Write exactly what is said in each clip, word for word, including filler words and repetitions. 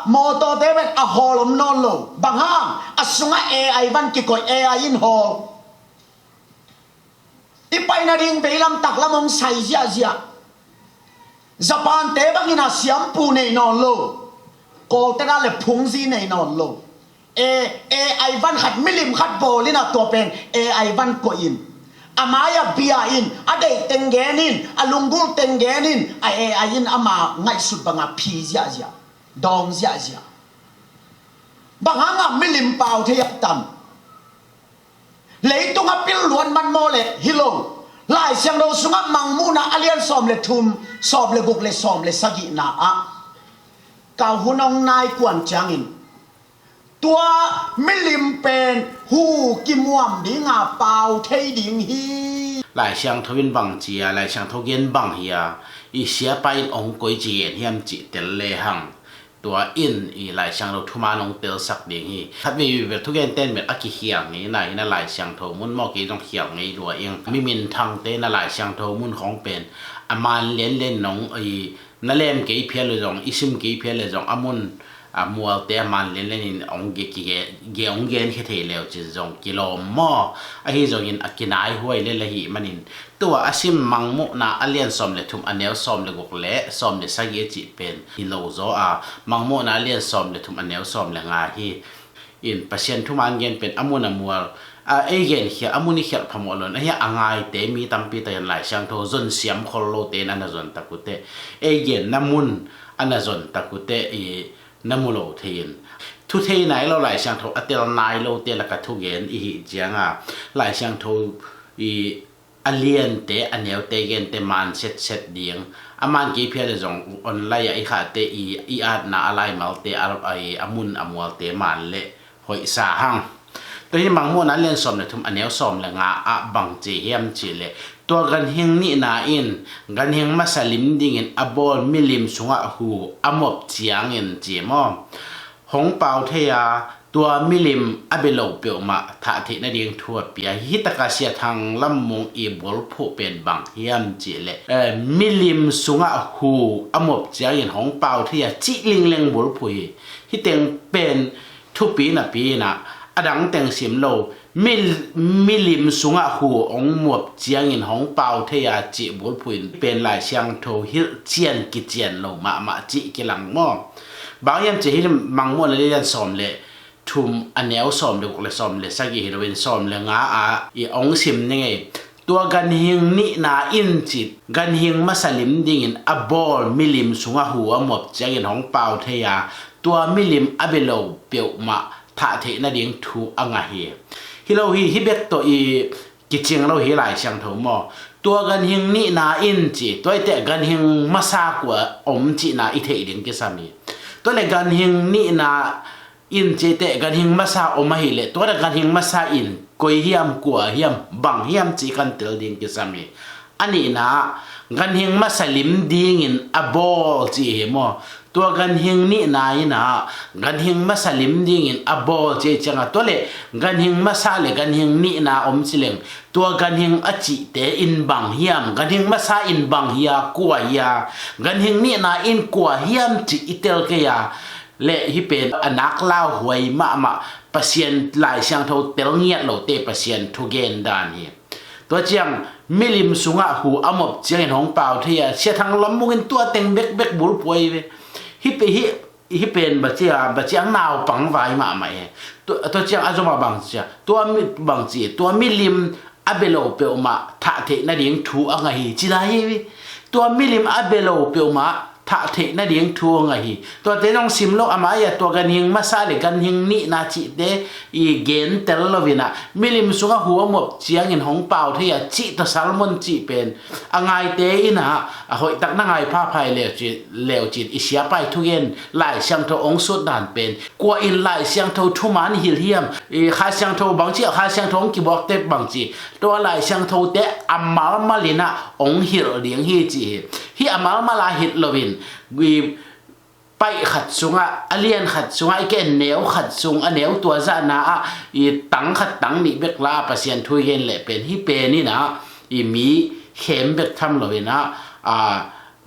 Mawtawte bek a hawl om nawn lo. Bang hang? A sungah A I van kikoih, A I in hawl. I paina ding veilam taklam hong sai ziahziah. Japan-te bangin a siampu nei nawn lo. Kawlte na le phungzi nei nawn lo. E, A I van khat, milim khat bawl in a, tua pen A I van koih in, a mai-ah bia in, a deih teng gen in, a lunggulh teng gen in, a A I in ama ngaihsut bangah phi ziahziah, dawng ziahziah. Bang hangah milim pau thei a tam? Leitung a pil luat man maw le? Hi lo. Lai Siangtho sungah Mangmuhna a lian sawm le thum, sawm le guk le sawm le sagihna ah, ka hun hong nai kuan ciangin, tua milim pen hu kimuam dinga pau thei ding hi. Lai Siangtho in bang ci a, Lai Siangtho gen bang hi a, i siapa in hong koi ci gen hiam cih tel lehang, tua in i Lai Siangtho thuman hong telsak ding hi. Khat vei vei bel thugen ten bel a kikhial ngei na hi na, Lai Siangtho mun maw, kei zong khial ngei lua ing. Mi minthangte na Lai Siangtho mun khawng pen a man lianlian nong i na lem kei phial le zong, i sim kei phial le zong, a mun a mualte a man lianlian in hong ge, kige, ge hong genkhia thei leu cin zong kilawm maw? Ahi zongin a kinai huai le la hih manin, tua a sim Mangmuhna a lian sawm le thum, a neu sawm le guk le sawm le sagih a cih pen hi lo zaw a, Mangmuhna a lian sawm le thum, a neu sawm le nga hi. In Pasian thuman gen pen a mun a mual a ei genkhial, a mun i khialh phamawh lo in, ahi a ngaite mi tampi takin Lai Siangtho zon siam khol lote in a na zon tak uh teh, ei genna mun a na zon tak uh teh, i na mu lo thei in, thu thei nai lo, Lai Siangtho a tel nai lote laka thugen i hih cianga, Lai Siangtho i a liante, a neute, gente man setset ding. A man kei phial le zong online ah i khahte, i, i atna a laimalte, a, a, a mun a mualte man le hoihsa hang. Tua hi Mangmuhna a lian sawm le thum, a neu sawm le nga ah bang ci hiam cih leh, tua ganhing nihna in ganhing masa lim dingin a bawl milim sungah hu a mop ciangin ci maw, hong pau thei a, tua milim a bia lo peuhmah thah theih nading thu a pia hi. Hi taka Sia Thang Lam Mung i bulphuh pen bang hiam cih leh, eh, milim sungah hu a mop ciangin hong pau thei a cih lingleng bulphuh hi. Hi teng pen thupi napi in ah, a dang teng sim lo, mi, milim sungah hu hong muap ciangin hong pau thei a cih bulphuh in pen Lai Siangtho hilh cian kician lo mahmah cih kilang maw? Bang hiam cih hi leh Mangmuhna a lian sawm le thum, a neu sawm le guk le sawm le sagih hi lo in, sawm le nga ah i hong sim ni ngei. Tua ganhing nihna in cih, ganhing masa lim dingin a bawl milim sungah hu a muap ciangin hong pau thei a, tua milim a bia lo peuhmah thah theih nading thu a ngah hi. Hi lo hi, hi bek tawh i kicing lo hi Lai Siangtho maw? Tua ganhing nihna in ci, tua i teh ganhing masa kua om cihna i theih ding kisam hi. Tua le ganhing nihna in ci teh ganhing masa om ahih leh, tua le ganhing masa in koi hiam, kua hiam, bang hiam cih kan tel ding kisam hi. A nihna ah ganhing masa lim dingin a bawl cih hi maw? Tua ganhing nihna in ah ganhing masa lim dingin a bawl cih ciangah, tua le ganhing masa le ganhing nihna om ci leng, tua ganhing a cihte in bang hiam, ganhing masa in bang hia, kua hia, ganhing nihna in kua hiam cih i tel kei a leh, hi pen a nak lauhuai mahmah, Pasian Lai Siangtho tel ngiat lote Pasian thugen dan hi. Tua ciang milim sungah hu a mop ciangin hong pau thei a, Sia Thang Lam Mung in tua teng bekbek bulphuh hi ve. Hi pe, hi, hi pen bang ci a, bang ci a naupang vai mahmah hi. Tua, tua ciang a zom a bang ci a, tua mi, bang ci, tua milim a bia lo peuhmah thah theih nading thu a ngah hi, ci lai hi ve. Tua milim a bia lo peuhmah thah theih nading thu a ngah hi. Tuate zong sim lo, a mai-ah tua ganhing masa le ganhing nihna cihte i gen tel lo in ah, milim sungah hu a mop ciangin hong pau thei a cih tawh sermon cih pen a ngaite in ah a hoihtak na ngai phapha hi leu ci, leu cin i siapa i thugen Lai Siangtho hong sut dan pen, kua in Lai Siangtho thuman hilh hiam, i Kha Siangtho bang ci a, Kha Siangtho hong kibuakte bang ci, tua Lai Siangthote a malmal in ah hong hilh ding hi ci hi. Hi a malmal a hilh lo in, i paih khat sungah, a lian khat sungah, i ken neu khat sung, a neu tua zahna ah i tang khat tang nih bek la a Pasian thu i gen leh pen, hi pen in ah i mi khem bek tham lo in ah, a,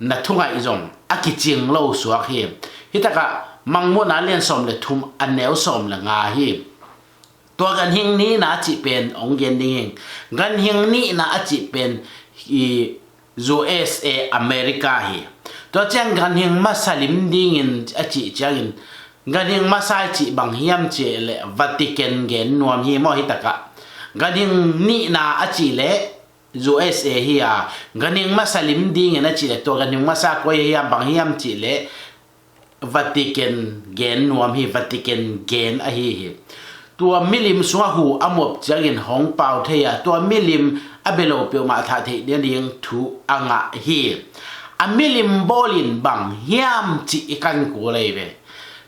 na thungaih zong a kicing lo suak hi. Hi takah Mangmuhna lian sawm le thum a neu sawm le nga hi. Tua ganhing nihna a cih pen hong gen ding hing. Ganhing nihna a cih pen i U S A America hi. Tua ciang ganhing masa lim dingin a cih ciangin, ganhing masa i cih bang hiam cih le Vatican gen nuam hi maw, hi takah. Ganhing nihna a cih le U S A hi a, ganhing masa lim dingin a cih le tua ganhing masa koi hi a, bang hiam cih le Vatican gen nuam hi, Vatican gen ahi hi. Tua milim sungah hu a muap ciangin hong pau thei a, tua milim a bia lo peuhmah thah theih nading thu a ngah hi. A milim bawlin bang hiam cih i kan kul ahi ve.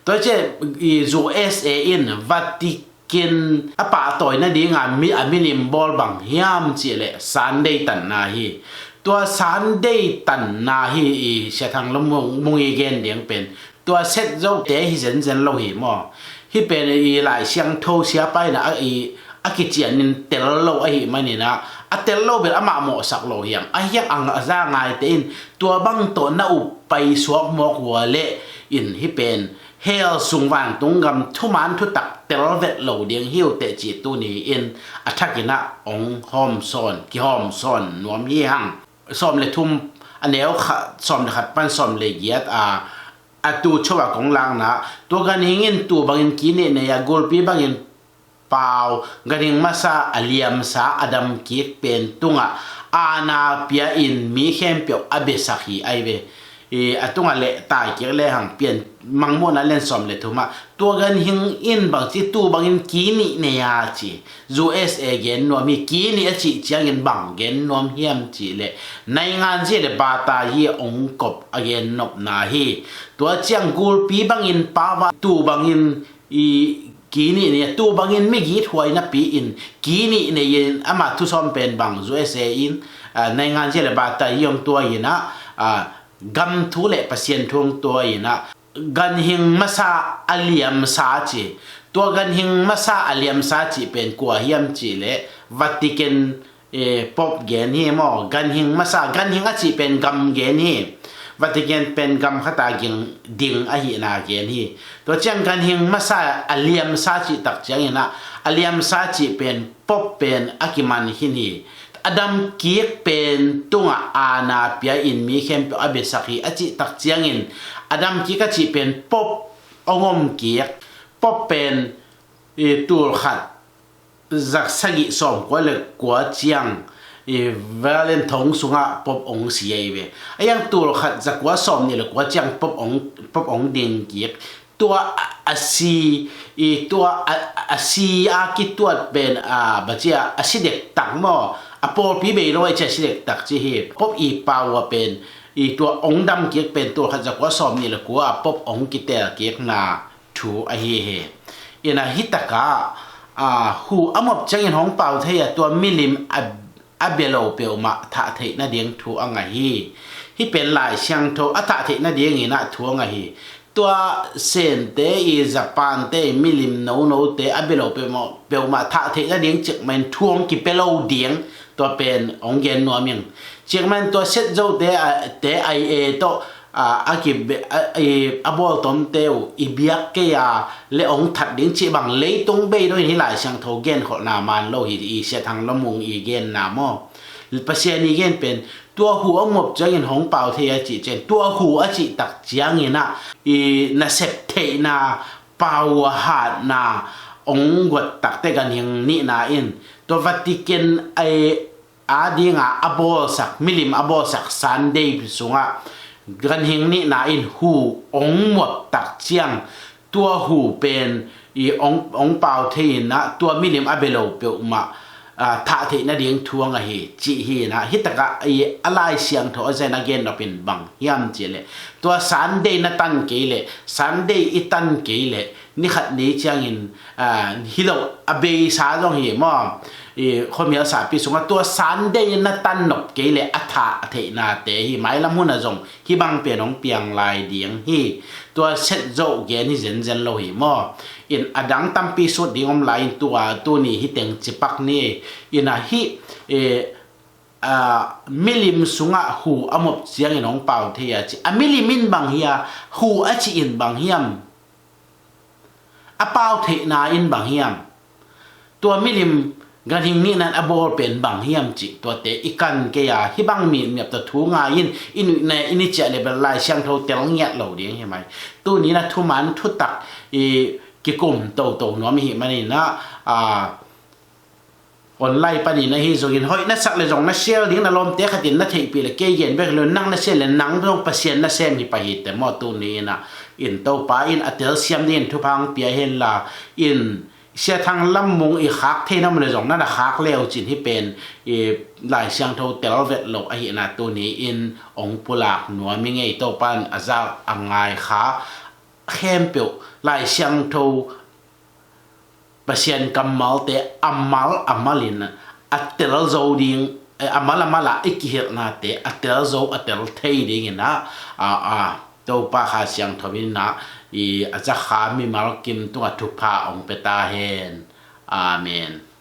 Tua ciah i U S A in Vatican kin a pahtawi nadinga mi, a milim bawl bang hiam cih leh Sunday tanna hi. Tua Sunday tanna hi i Sia Thang Lawm Mung i gen ding pen, tua set zote hi zenzen lo hi maw. Hih pen i Lai Siangtho siapa in a, i, a kicianin tel lo ahi maninah, a tel lo bel amah mawhsak lo hiam, a hiang ang a za ngaite in tua bang tawh na up paisuak mawk uh leh in hih pen hell sung vantung gam thuman thutak tel vet lo ding hi uh teh cih tuni-in a thakinah hong hawmsawn, kihawmsawn nuam hi hang. Sawm le thum a neu khat, sawm le khat pan sawm le giat a, a tu chop a kong lakna, tua ganhing in tu bangin ki nih nei a, gulpi bangin pau, ganhing masa a liamsa a dam kik pen tungah aana pia in mi khempeuh a biasak hi ahi ve. I, a tungah leh tai kik lehang Pian Mangmuhna lian sawm le thumah, tua ganhing in bangci tu bangin ki nih nei a ci, U S A gen nuam hi. Ki nih a cih ciangin bang gen nuam hiam cih leh naingan zia le bata hi hong kop a gen nopna hi. Tua ciang gulpi bangin pau a, tu bangin i ki nih nei a, tu bangin migit huai napi-in ki nih nei-in, ama thusawm pen bang U S A in, a, naingan zia le bata hi hong tua inah, a, gam thu le Pasian thu hong tua inah, ganhing masa a liamsa ci. Tua ganhing masa a liamsa cih pen kua hiam cih leh Vatican, eh, Pope gen hi maw. Ganhing masa, ganhing a cih pen gam gen hi. Vatican pen gam khata ging ding ahihna gen hi. Tua ciang ganhing masa a liamsa cih tak cianginah, a liamsa cih pen Pope pen a kiman khin hi. A dam kik pen tungah aana pia in mi khempeuh a biasak hi a cih tak ciangin, a dam kik a cih pen Pope hong om kik. Pope pen i tul khat za sagih sawm kua le kua ciang i Vatican thong sungah Pope hong si ahi ve. A hiang tul khat za kua sawm nih le kua ciang Pope hong, Pope hong ding kik. Tua a, a si, i tua a, a si a kituat pen a, bacia a si dektak maw? A pawlpi bei lo a i cia si dektak ci hi. Pope i pau a pen i tua hong dam kik pen tul khat za kua sawm nih le kua a Pope hong kitel kikna thu ahi hi. Inah hih takah, a, hu a muap ciangin hong pau thei a, tua milim a, a bia lo peuhmah thah theih nading thu a ngah hi. Hih pen Lai Siangtho a thah theih nadinginah thu a ngah hi. Tua Sente i, Japan te i, milim nonote a bia lo peuhmah, peuhmah thah theih nading cikmahin thu hong kipia lo ding, tua pen hong gen nuam ing. Cikmahin tua set zote a, te a i e tawh a, a kibe, a, i, a bawltomte uh i biak kei a le hong that ding cih bang leitung bei dongin hih Lai Siangtho genkholhna man lo hi, i Sia Thang Lawm Mung i genna maw. Pasian i gen pen tua hu a muap ciangin hong pau thei a cih ciang, tua hu a cih tak cianginah i nasep theihna, pau a hatna hong guat takte ganhing nihna in tua Vatican a i adinga a bawlsak, milim a bawlsak Sunday sungah ganhing nihna in hu hong muap tak ciang, tua hu pen i hong, hong pau thei inah tua milim a bia lo peuhmah, a, thah theih nading thu a ngah hi, cih hi inah. Hih takah i a Lai Siangtho a zen a gen nopin bang hiam cih leh, tua Sunday na tan kei leh, Sunday i tan kei leh, ni khat ni ciangin, a, hi lo, a beisa zong hi maw. I, khuamial sapi sungah tua Sunday na tan nop kei leh a thah theihnate hi. Mailam hunah zong hih bang pen hong piang lai ding hi. Tua set zo gen hi zenzen lo hi maw. In a dang tampi sut ding om lai in tua, tuni hih teng cipak ni. Inah hih, e, a, milim sungah hu a muap ciangin hong pau thei a ci. A milim in bang hi a, hu a ci in bang hiam? a pau theihna in bang hiam? Tua milim ganhing nihna in a bawl pen bang hiam cih tuate i kan kei a, hih bang mi miap tawh thu ngai in i nuihna i ni ciah le bel Lai Siangtho tel ngiat lo ding hi mai. Tuni in a thuman thutak i kikum toto nuam i hih manin ah, a, online panin ahi zongin hoih na sak le zong na share ding, na lawmte khatin na theihpih le kei gen bek lo, nang na share le nang zong Pasian nasem hi pah hi te maw. Tuni in ah in Topa in a telsiam dingin thupha hong pia hen la, in Sia Thang Lam Mung i khak thei na mu le zong na na khak leu cin hih pen i Lai Siangtho tel vet lo ahihna tuni in hong pulak nuam i ngei. Topa in a zak a ngai kha khempeuh Lai Siangtho Pasian kammalte a mal a mal in a tel zo ding, eh, a mal a mal ah i kihilhnate a tel zo a tel thei dingin ah, a, a, Topa Kha Siangtho in ah i a zakha mimal kim tungah thupha hong pia ta hen. Amen.